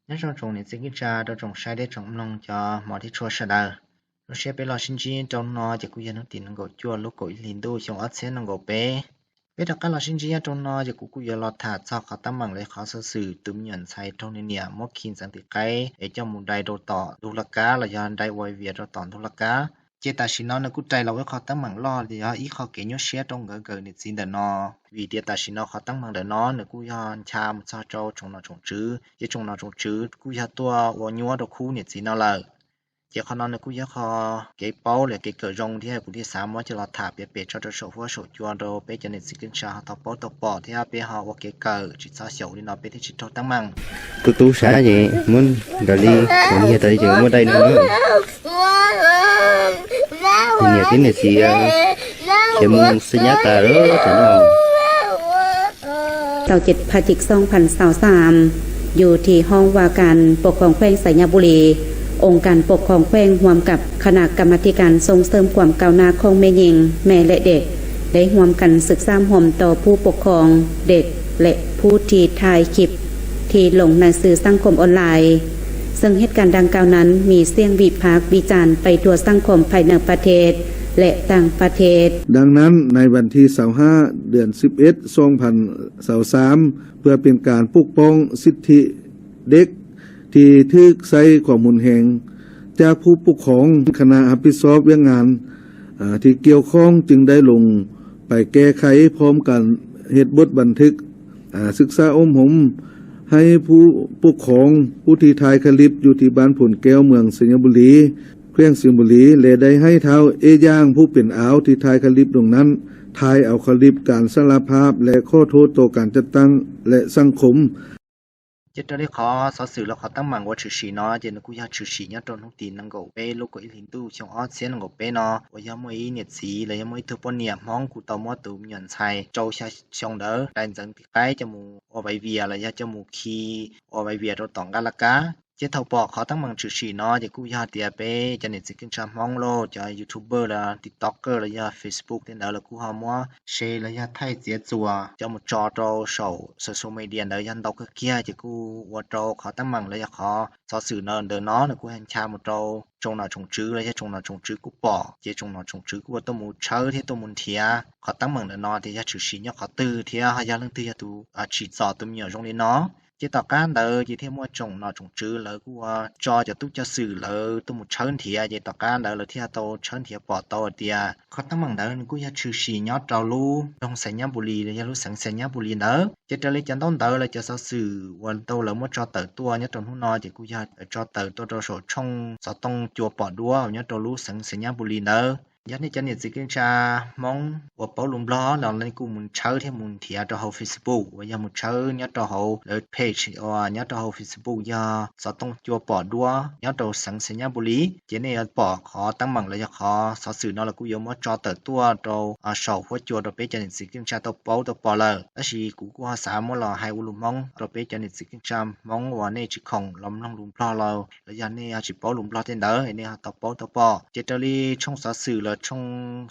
Nyob zoo tsoom niam txiv kwv tij rau tsoom saib thiab tsoom mloog cov hmov thiab tshua sawv daws. Zoo siab peb los sib ntsib rau hnub no ces kuj yog hnub tim nees nkaum cuaj lub kaum ib hlis ntuj xyoo ob txhiab nees nkaum peb. Peb rov qab los sib ntsib nyob rau hnub no ces kuv kuj yuav los tham txog qhov teeb meem los yog qhov xov xwm tus me nyuam ntxhais raug nws niam muab khi ntxeev tim qaib es coj mus dai rau tom ntug laj kab los yog dai ua vias rau tom ntug laj kab. Ces tam sim no nws kuj rais los ua ib qho teeb meem loj los yog ib qho kev nyuaj siab rau nkawd nkawm niam txiv ntawm no, vim tias tam sim no qhov teeb meem ntawm no nws kuj yog ncha mus txog rau tsoom nom tsoom tswv, ces tsoom nom tsoom tswv kuj yog tuaj ua nyuab rau khub niam txiv no lawm. Ces qhov no nws kuj yog qho kev paub los kev kawm zoo thiab kuv thiaj xav muab coj los tham piav pem tso rau saum huab saum cua rau peb cov niam txiv kwv tij sawv daws ho tau paub tau pom thiab peb ho ua kev kawm tsis txhob xyaum li no peb thiaj tsis raug teeb meem. Tub tub sab ces muab nrog li, nyiag tas li ces muab dai no. Niam tib niam txiv khiav mus xeem nyab tas lawm tam no. Sau cet pha cik xoo phan xau xaam, yug thi hoob va kan pov khoom kheej xais nyab npu li, oo kan pov khoom kheej huam kav khas nas kam ma thi kan soo xeem kuam kau na khoom me nyeem me lem dej, dej huam kan xwm xaam huam tau phuv pov khoom dej lem phuv thi thai khib thi loos nas xwm xaam khoom on lais. Xeem hiab kan dang kau nan mim xiam vim phak vim caan pais dua xaam khoom phais nam pa thed lem taang pa thed. ดังนั้น ในวันที่ สิบห้า เดือน สิบเอ็ด สองพันยี่สิบสาม เพื่อเป็นการปกป้องสิทธิเด็กที่ถูกใช้ความรุนแรงจากผู้ปกครอง คณะรับผิดชอบเวียกงานที่เกี่ยวข้องจึงได้ลงไปแก้ไขพร้อมกันเฮ็ดบทบันทึกศึกษาอบรมให้ผู้ปกครองผู้ที่ถ่ายคลิปอยู่ที่บ้านโพนแก้ว เมืองไชยบุรี แขวงไชยบุรี และได้ให้ท้าวเออย่างผู้เป็นอาวที่ถ่ายคลิปลงนั้น ถ่ายเอาคลิปการสารภาพและขอโทษต่อการจัดตั้งและสังคม Ces raws li qhov xov xwm los qhov teeb meem uas tshwm sim no ces nws kuj yog tshwm sim nyob rau hnub tim nees nkaum peb lub kaum ib hlis ntuj xyoo ob txhiab nees nkaum peb no uas yog muaj ib niam txiv los yog muaj ib tug poj niam Hmoob kuj tau muab tus me nyuam ntxhais rau xya xyoo ntawd dai ntxeev tim qaib coj mus ua vaiv vias los yog coj mus khi ua vaiv vias rau tom nqaj laj kab. Ces thaum pom qhov teeb meem tshwm sim no ces kuj yog tias peb cov niam txiv kwv tij Hmoob los cov YouTuber los TikToker los yog Facebook tej ntawd los kuj ho muab share los yog thaij txiav txuas coj mus tso rau saum social media ntawd yog ntau kawg kiag ces kuj ua rau qhov teeb meem los yog qhov xov xwm no ntawm no nws kuj ncha mus rau tsoom nom tsoom tswv los yog tsoom nom tsoom tswv kuj pom ces tsoom nom tsoom tswv kuj ua tuaj mus tshawb thiab tuaj mus nrhiav qhov teeb meem ntawm no tias yog tshwm sim nyob qhov twg thiab ho yog leej twg yog tus tsim txom tus me nyuam zoo li no. Ces tom qab ntawd ces thiaj muaj tsoom nom tsoom tswv lawv kuj ua tso cov tub coj xwm lawv tuaj mus tshawb nrhiav ces tom qab ntawd lawv thiaj tau tshawb nrhiav pom tau hais tias qhov teeb meem ntawd nws kuj yog tshwm sim nyob rau lub nroog Xais Nyab Npu Li los yog lub xeev Xais Nyab Npu Li ntawd. Ces raws li cov ntaub ntawv los cov xov xwm uas tau lawv muab tso tawm tuaj nyob rau hnub no ces kuj yog tso tawm tuaj rau saum tshooj xov tooj cua pom duab uas nyob rau lub xeev Xais Nyab Npu Li ntawd. Yog nej cov niam txiv kwv tij Hmoob uas paub lus Nplog los nej kuj mus tshawb thiab mus nrhiav rau hauv Facebook uas yog mus tshawb nyob rau hauv lawv page uas nyob rau hauv Facebook yog xov tooj cua pom duab nyob rau xeev Xais Nyab Npu Li ces nej yuav pom qhov teeb meem los yog qhov xov xwm no los kuj yuav muab tso tawm tuaj rau saum huab cua rau peb cov niam txiv kwv tij tau paub tau pom lawm. Tab sis kuv kuj ho xav muab los hais ua lus Hmoob rau peb cov niam txiv kwv tij Hmoob uas nej tsis khoom los mloog lus Nplog los los yog nej ho tsis paub lus Nplog tej ntawd nej ho tau paub tau pom. Ces raws li tshooj xov xwm los tshooj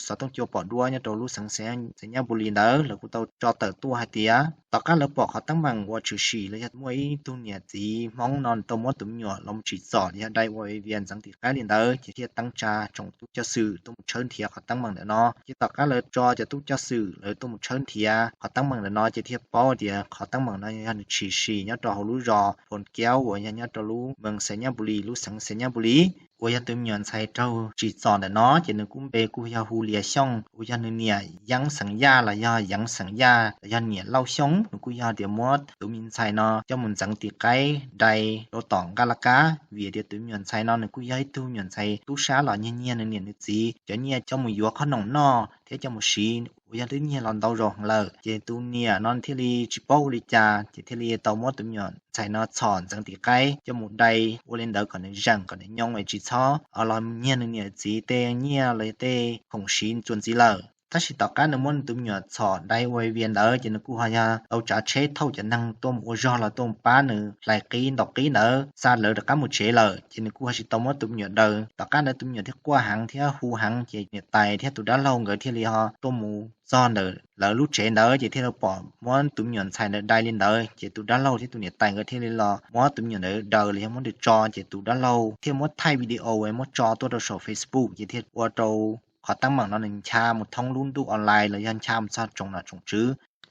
xov tooj cua pom duab nyob rau lub xeev Xais Nyab Npu Li ntawd lawv kuj tau tso tawm tuaj hais tias tom qab lawv pom qhov teeb meem uas tshwm sim los yog muaj ib tug niam txiv Hmoob no tau muab tus me nyuam los tsim txom los yog dai ua vias ntxeev tim qaib li ntawd ces thiaj teeb tsa tsoom tub coj xwm tuaj mus tshawb nrhiav qhov teeb meem ntawm no. Ces tom qab lawv tso cov tub coj xwm lawv tuaj mus tshawb nrhiav qhov teeb meem ntawm no ces thiaj paub tias qhov teeb meem no yog nws tshwm sim nyob rau hauv lub zos Phoos Kiaub uas yog nyob rau lub moos Xais Nyab Npu Li lub xeev Xais Nyab Npu Li uas yog tus me nyuam ntxhais raug tsim txom ntawm no ces nws kuj npe kuj yog Hu Lias Xyooj uas yog nws niam Yeeb Xeem Yaj los yog Yeev Xeem Yaj los yog niam Lauj Xyooj nws kuj yog tias muab tus me ntxhais no coj mus ntxeev tim qaib dai rau tom nqaj laj kab vim tias tus me nyuam ntxhais no nws kuj yog ib tug me nyuam ntxhais tub sab los nyiag nyiag nws niam nws txiv cov nyiaj coj mus yuav qhob noom noj thiab coj mus siv uas yog twb nyiag los ntau zaus heev lawm ces tus niam no thiaj li tsis paub ua li cas ces thiaj li tau muab tus me nyuam ntxhais no txhom ntxeev tim qaib coj mus dai ua li ntawd kom nws zeem kom nws nyoo es tsis txhob los nyiag nws niam txiv tej nyiaj los tej khoom siv txuas ntxiv lawm. Tab sis tom qab nws muab nws tus me nyuam txhom dai ua vias ntawd ces nws kuj ho yog tau tsav tsheb thauj cov neeg tuaj mus ua zog los tuaj mus pab nws hlais qib ntaus qib ntawd xa lawv rov qab mus tsev lawm, ces nws kuj ho tsis tau muab tus me nyuam daws. Tom qab ntawd tus me nyuam thiaj quaj heev thiab hu heev, ces niam tais thiab tus dab laug nkawd thiaj li ho tuaj mus txog ntawm lawv lub tsev ntawd ces thiaj li pom muab tus me nyuam ntxhais ntawd dai li ntawd, ces tus dab laug thiab tus niam tais nkawd thiaj li los muab tus me nyuam ntawd daws los yog muab nws tso, ces tus dab laug thiaj muab thaij video muab tso tuaj rau saum Facebook ces thiaj ua rau qhov teeb meem no nws ncha mus thoob lub ntuj online los yog ncha mus txog tsoom nom tsoom tswv.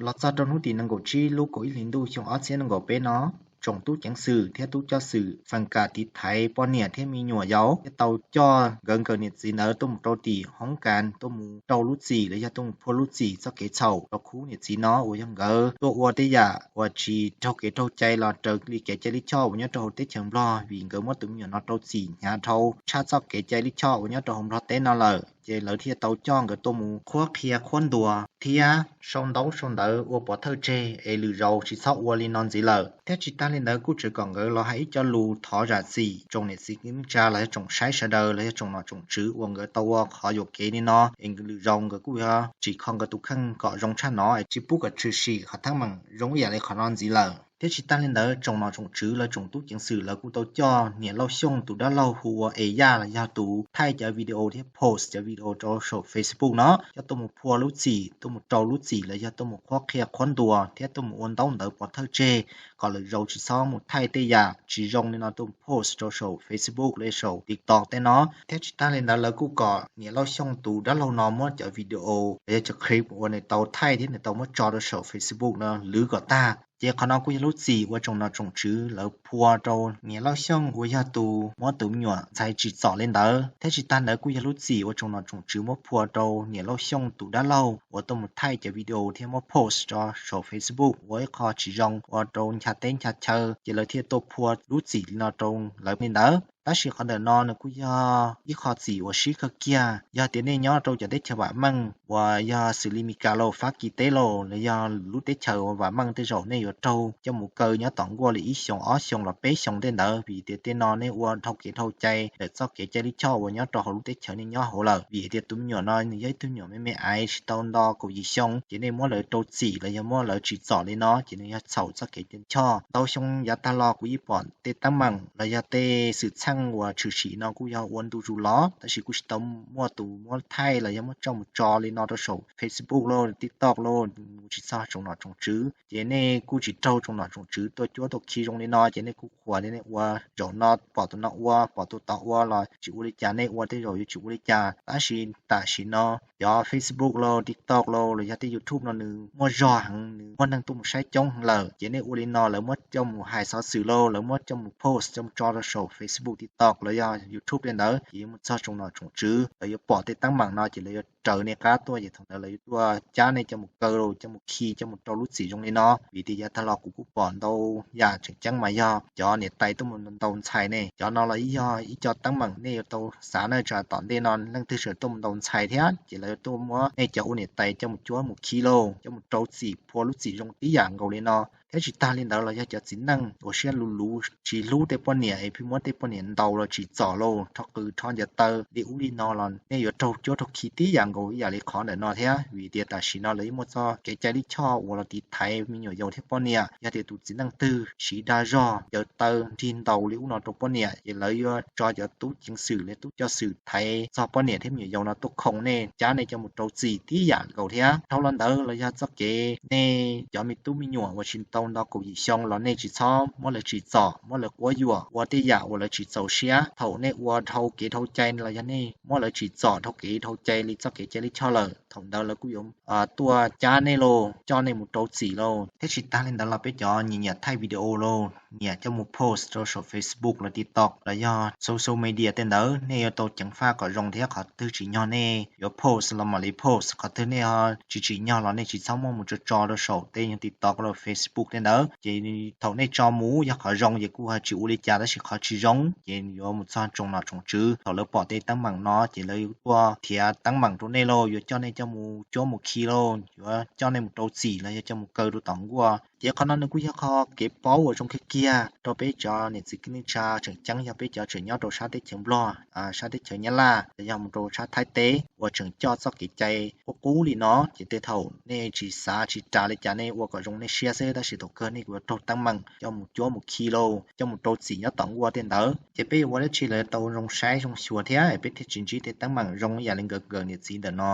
Los txog rau hnub tim nees nkaum tsib lub kaum ib hlis ntuj xyoo ob txhiab nees nkaum peb no, tsoom tub ceev xwm thiab tub coj xwm feem kam tiv thaiv poj niam thiab me nyuam yaus thiab tau coj nkawd nkawd niam txiv ntawd tuaj mus rau tim hoob kas tuaj mus rau lub txim los yog tuaj mus phua lub txim txoj kev txhaum rau khub niam txiv no uas yog nkawd tuaj ua tej yam uas tsis raug kev raug cai los raws li kev cai lij choj uas nyob rau hauv teb chaws Nplog, vim nkawd muab tus me nyuam no rau txim hnyav dhau tshaj txoj kev cai lij choj uas nyob rau hauv Nplog teb no lawm, ces lawv thiaj tau coj nkawd tuaj mus qhuab qhia qhuab ntuas thiab sau ntaub sau ntawv ua pov thawj tseg es lwm zaus tsis txhob ua li no ntxiv lawm. Thiab tsis tag li ntawd kuj tseem kom nkawd los hais ib co lus thov zam txim tsoom niam txiv kwv tij neej tsa los yog tsoom saib sawv daws los yog tsoom nom tsoom tswv uas nkawd tau ua qhov yuam kev li no es lwm zaus nkawd kuj yuav tsim kho nkawd tus kheej kom zoo tshaj no es tsis pub kom tshwm sim qhov teeb meem zoo ib yam li qhov no ntxiv lawm. Thiab tsis tag li ntawd tsoom nom tsoom tswv los tsoom tub ceev xwm lawv kuj tau coj niam Lauj Xyooj tus dab laug hu ua Es Yaj los yog tus thaij cov video thiab post cov video rau saum Facebook no coj tuaj mus phua lub txim, tuaj mus rau lub txim los yog tuaj mus qhuab qhia qhuab ntuas thiab tuaj mus ua ntaub ntawv pov thawj tseg kom lwm zaus tsis txhob mus thaij tej yam tsis zoo li no tuaj mus post rau saum Facebook los saum TikTok tej no. Thiab tsis tag li ntawd lawv kuj kom niam Lauj Xyooj tus dab laug no muab cov video los yog cov clip uas nws tau thaij thiab nws tau muab tso rau saum Facebook no lwv kom tag. Ces qhov no kuj yog lub txim uas tsoom nom tsoom tswv lawv phua rau niam Lauj Xyooj uas yog tus muab tus me nyuam ntxhais tsim txom li ntawd. Thiab tsis tag ntawd kuj yog lub txim uas tsoom nom tsoom tswv muab phua rau niam Lauj Xyooj tus dab laug uas tuaj mus thaij cov video thiab muab post rau saum Facebook ua ib qho tsis zoo ua rau ncha teb ncha chaw, ces lawv thiaj tuaj phua lub txim li no rau lawv li ntawd. Tab sis qhov ntawm no nws kuj yog ib qho txim uas sib kawg kiag. Yog tias nej nyob rau cov teb chaws vam meej uas yog xws li Meskas lauj, Fab Kis teb lauj, los yog lub teb chaws uas vam meej tej zaum nej yuav raug coj mus kaw nyob tom nkuaj li ib xyoos ob xyoos los peb xyoos tej ntawd, vim tias tej no nej ua dhau kev dhau cai ntawm txoj kev cai lij choj uas nyob rau hauv lub teb chaws nej nyob hauv lawm. Vim tias tus me nyuam no nws yog ib tug me nyuam me me aiv tsis tau nto kaum yim xyoo, ces nej muab lawv rau txim los yog muab lawv tsim txom li no ces nws yog txhaum txoj kev cai lij choj. Ntau xyoo yav tag los kuv yeej pom tej teeb meem los yog tej xwm txheej uas tshwm sim no kuj yog ua ntu zus los, tab sis kuj tsis tau muaj tus muab thaij los yog muab coj mus tso li no rau saum Facebook lauj, TikTok lauj, mus tsis txog tsoom nom tsoom tswv, ces nej kuj tsis raug tsoom nom tsoom tswv tuaj cuab tuaj khi zoo li no, ces nej kuj qhuas li nej ua. Zaum no pom tus no ua, pom tus tod ua los tsis ua li cas, nej ua tej zaum yuav tsis ua li cas, tab sis tam sim no cov Facebook lauj, TikTok lauj, los yog tej YouTube no nws muaj zog heev, nws muaj neeg tuaj mus saib coob heev lawm, ces nej ua li no lawv muab coj mus hais xov xwm lauj, lawv muab coj mus post coj mus tso rau saum Facebook, TikTok los yog YouTube li ntawd, ces yuav mus txog tsoom nom tsoom tswv, lawv yuav pom tej teeb meem no ces lawv yuav raws nej qab tuaj, ces thaum ntawd lawv yuav tuaj cab nej coj mus kaw lauj, coj mus khi, coj mus rau lub txim zoo li no. Vim tias yav tag los kuv kuj pom ntau yam tseem ceeb mas yog cov niam tais tuaj mus ntaus ntxhais ne, cov no los yog ib co teeb meem nej yuav tau xav na, tsam tom ntej no leej twg tseem tuaj mus ntaus ntxhais thiab ces lawv yuav tuaj muab nej cov ua niam tais coj mus cuab mus khi lauj, coj mus rau txim phua lub txim zoo tib yam nkaus li no. Thiab tsis tag li ntawd los yog cov txiv neej uas siab luv luv tsis hlub tej poj niam es pheej muab tej poj niam ntaus los tsim txom lauj, rho qws rho ncaws taw li ub li no los nej yuav raug cuab raug khi tib yam nkaus ib yam li qhov ntawm no thiab. Vim tias tam sim no lawv yeej muaj txoj kev cai lij choj uas los tiv thaiv me nyuam yaus thiab poj niam, yog tias tus txiv neej twg siv dag zog ncaws taw nrig ntaus li ub no rau poj niam ces lawv yuav tso cov tub ceev xwm li tub coj xwm thaiv txog poj niam thiab me nyuam yaus no tuaj khoo nej, cab nej coj mus rau txim tib yam nkaus thiab. Dhau los ntawd los yog txoj kev nej cov me tub me nyuam uas tsis tau nto kaum yim xyoo los nej tsis txhob muab lawv tsim txom, muab lawv quab yuam, ua tej yam uas lawv tsis txaus siab. Thaum nej ua dhau kev dhau cai los yog nej muab lawv tsim txom dhau kev dhau cai li txoj kev cai lij choj lawm, thaum ntawd lawv kuj yuav tuaj cab nej lauj, coj nej mus rau txim lauj. Thiab tsis tag li ntawd los peb cov nyiam nyiam thaij video lauj, nyiam coj mus post rau saum Facebook los TikTok los yog social media tej ntawd, nej yuav tau ceev faj kom zoo thiab. Qhov twg tsim nyog nej yuav post los mam li post, qhov twg nej tsis tsim nyog los nej tsis txhob muab mus tso tso rau saum tej nyuag TikTok los Facebook tej ntawd. Ces thaum nej tso mus yog qhov zoo ces kuj ho tsis ua li cas, tab sis qhov tsis zoo ces yuav mus txog tsoom nom tsoom tswv. Thaum lawv pom tej teeb meem no ces lawv yuav tuaj thiav teeb meem rau nej lauj, yuav coj nej mus cuab mus khi lauj, yuav coj nej mus rau txim los yog coj mus kaw rau tom nkuaj. Ces qhov no nws kuj yog qhov kev paub uas zoo kawg kiag rau peb cov niam txiv kwv tij neej tsa tseem ceeb yog peb cov tseem nyob rau sab teb chaws Nplog, sab teb chaws Nyab Laj los yog mus rau sab Thaib teb uas tseem coj txoj kev cai qub qub li no. Ces tej thaum nej tsis xav tsis ras li cas nej ua kom zoo nej siab xwb, tab sis thaum kawg nej kuj yuav raug teeb meem coj mus cuab mus khi lauj, coj mus rau txim nyob tom nkuaj tej ntawd. Ces peb yuav ua dab tsi los tau zoo saib zoo xyuas thiab peb thiaj tsis ntsib tej teeb meem zoo ib yam li nkawd nkawm niam txiv ntawm no.